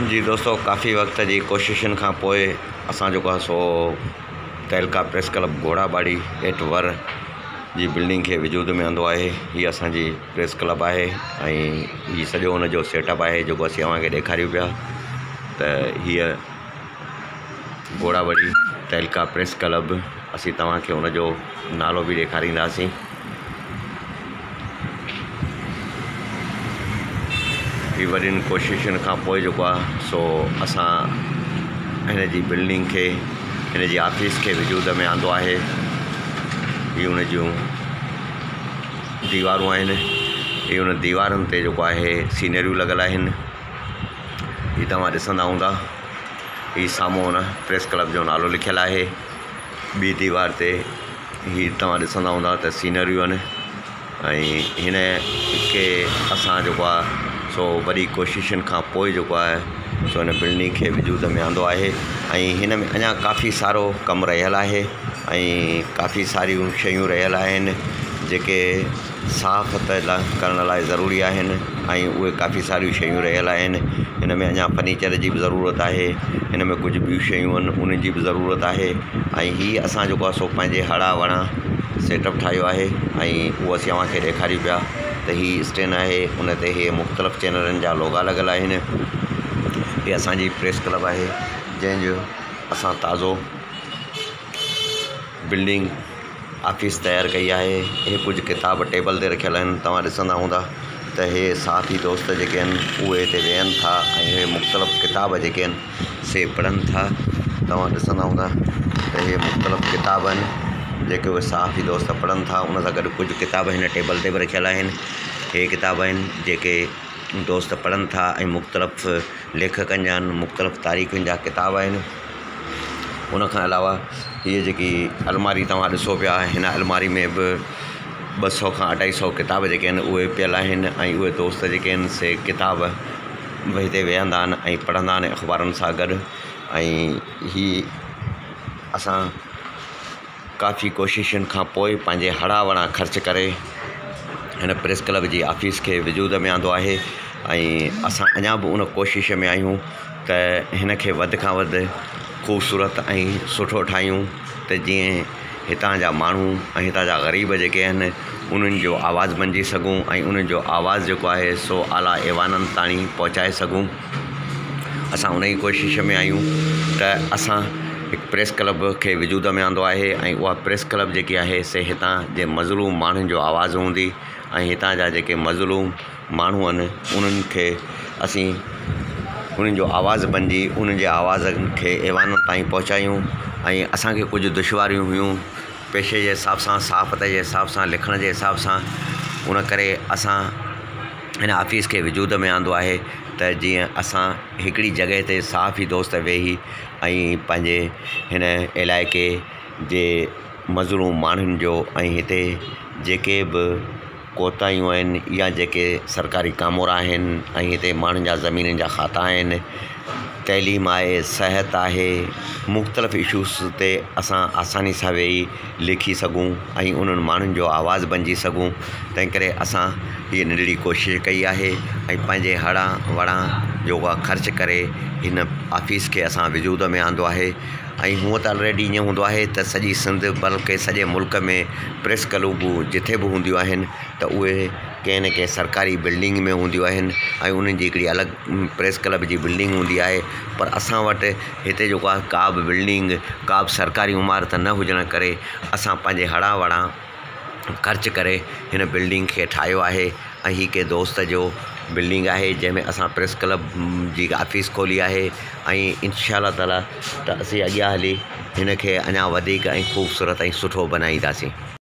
جي دوستو ڪافي وقت جي ڪوششن کان پوء اسان جيڪو آهي سو تعلقه پريس ڪلب گهوڙا ٻاڙي ايٽ ور جي بلڊنگ کي وجود ۾ آندو آهي. هي اسان جي پريس ڪلب آهي ۽ هي سڄو ان جو سيٽ اپ آهي جيڪو اسين اوهان کي ڏيکاريون پيا ته هيء گهوڙا ٻاڙي تعلقه پريس ڪلب اسين توهان کي ان جو نالو به ڏيکارينداسين. هي وڏين ڪوششن کان پوء جيڪو آهي سو اسان هن جي بلڊنگ کي هن جي آفيس کي وجود ۾ آندو آهي. هي ان جون ديوارون آهن. هي ان ديوارن تي جيڪو آهي سينريون لڳل آهن. هي توهان ڏسندا هوندا. هي سامهون ان پريس ڪلب جو نالو لکيل آهي. ٻي ديوار تي هي توهان ڏسندا هوندا ته سينريون آهن ۽ هن کي اسان جيڪو آهي سو وڏي ڪوششن کان پوءِ جيڪو آهي سو هن بلڊنگ کي وجود ۾ آندو آهي ۽ هن ۾ اڃا ڪافي سارو ڪم رهيل آهي ۽ ڪافي ساريون شيون رهيل آهن جيڪي صاف ڪرڻ لاءِ ضروري آهن ۽ اهي ڪافي ساريون شيون رهيل آهن. هن ۾ اڃا فرنيچر جي به ضرورت آهي. هن ۾ ڪجهه ٻيون شيون آهن انهن جي به ضرورت آهي ۽ هي اسان جيڪو آهي سو پنهنجي هڙان وڙان سيٽ اپ ٺاهيو آهي ۽ اهو اسين اوهان کي ڏيکاريون پيا ته هي اسٽينڊ آهي ان تي هي مختلف چينلن جا لوگا لڳل آهن. هي اسان جي پريس ڪلب آهي جنهن جو اسان تازو بلڊنگ آفيس تيار ڪئي آهي. هي ڪجهه ڪتاب ٽيبل تي رکيل آهن. توهان ڏسندا هوندا ته هي صحافي دوست جيڪي آهن اهي هتي ويهن ٿا ۽ اهي مختلف ڪتاب جيڪي آهن سي پڙهن ٿا. توهان ڏسندا هوندا ته هي مختلف ڪتاب آهن جيڪي اهي صحافي دوست پڙهن ٿا. ان سان گڏ ڪجهه ڪتاب هن ٽيبل تي به رکيل آهن. هي ڪتاب آهن جيڪي دوست پڙهن ٿا ۽ مختلف ليکڪن جا آهن مختلف تاريخن جا ڪتاب آهن. ان کان علاوه هيء جيڪي الماري توهان ڏسو پيا هن الماري ۾ به ٻه سؤ کان اڍائي سؤ ڪتاب جيڪي آهن اهي پيل آهن ۽ اهي دوست جيڪي آهن سي ڪتاب به هتي ويهندا آهن ۽ پڙهندا آهن اخبارن سان گڏ ۽ هي اسان ڪافي ڪوششن کان پوءِ پنهنجي هڙان وڙان خرچ ڪري هن پريس ڪلب جي آفيس کي وجود ۾ آندو آهي ۽ اسان اڃا به ان ڪوشش ۾ آهيون ته هن کي وڌ کان وڌ خوبصورت ۽ سٺو ٺاهيون ته جيئن هتان جا ماڻهو ۽ هتان جا غريب جيڪي آهن انهن جو آواز بنجي سگهون ۽ انهن جو آواز جيڪو آهي سو اعليٰ ايوانن تاڻي پهچائي سگهون. اسان ان ئي ڪوشش ۾ آهيون ته اسان هڪ پريس ڪلب کي وجود ۾ آندو آهي ۽ اها پريس ڪلب جيڪي آهي سي هتان جي مظلوم ماڻهن جو آواز هوندي ۽ هتان جا جيڪي مظلوم ماڻهو آهن انهن کي اسين انهن جو آواز بنجي انهن جي آواز کي ايوانن تائين پهچايون ۽ اسان کي ڪجهه دشواريون هيون پيشي جي حساب سان صحافت جي حساب سان لکڻ جي حساب سان ان ڪري اسان هن آفيس کي وجود ۾ آندو آهي ته جيئن اسان هڪڙي جڳهه تي صحافي دوست ويهي ۽ پنهنجي هن علائقي جي مظلوم ماڻهن جو ۽ هتي جيڪي به ڪوتاهيون آهن يا جيڪي سرڪاري ڪامورا آهن ۽ هتي ماڻهن جا زمينن جا کاتا آهن تعليم آهي صحت آهي مختلف اشوز تي اسان آساني سان ويهي لکي سگهون ۽ انهن ماڻهن جو آواز بنجي سگهون تنهن ڪري اسان هيء ننڍڙي ڪوشش ڪئي آهي ۽ پنهنجي هڙان وڙان جو آهي خرچ ڪري هن آفيس کي اسان وجود ۾ آندو آهي ۽ هونء ته آلريڊي ائين هوندو آهي ته سڄي سنڌ بلڪه سڄي ملڪ ۾ پريس ڪلبون جٿي به هونديون آهن ته اهي ڪنهن نه ڪنهن سرڪاري بلڊنگ ۾ هونديون آهن ۽ انهن جي هڪڙي الڳ پريس ڪلب جي بلڊنگ هوندي آهي پر اسان وٽ هتي جيڪو آهي ڪا به بلڊنگ ڪا به سرڪاري عمارت نه هجڻ ڪري اسان پنهنجي هڙان وڙان خرچ ڪري هن بلڊنگ کي ٺاهيو آهي ۽ هي ڪنهن دوست جو بلڊنگ آهي جنهن ۾ اسان پريس ڪلب جي آفيس کولي آهي ۽ انشاء الله تعاليٰ ته اسين اڳيان هلي هن کي اڃا وڌيڪ ۽ خوبصورت ۽ سٺو بنائينداسين.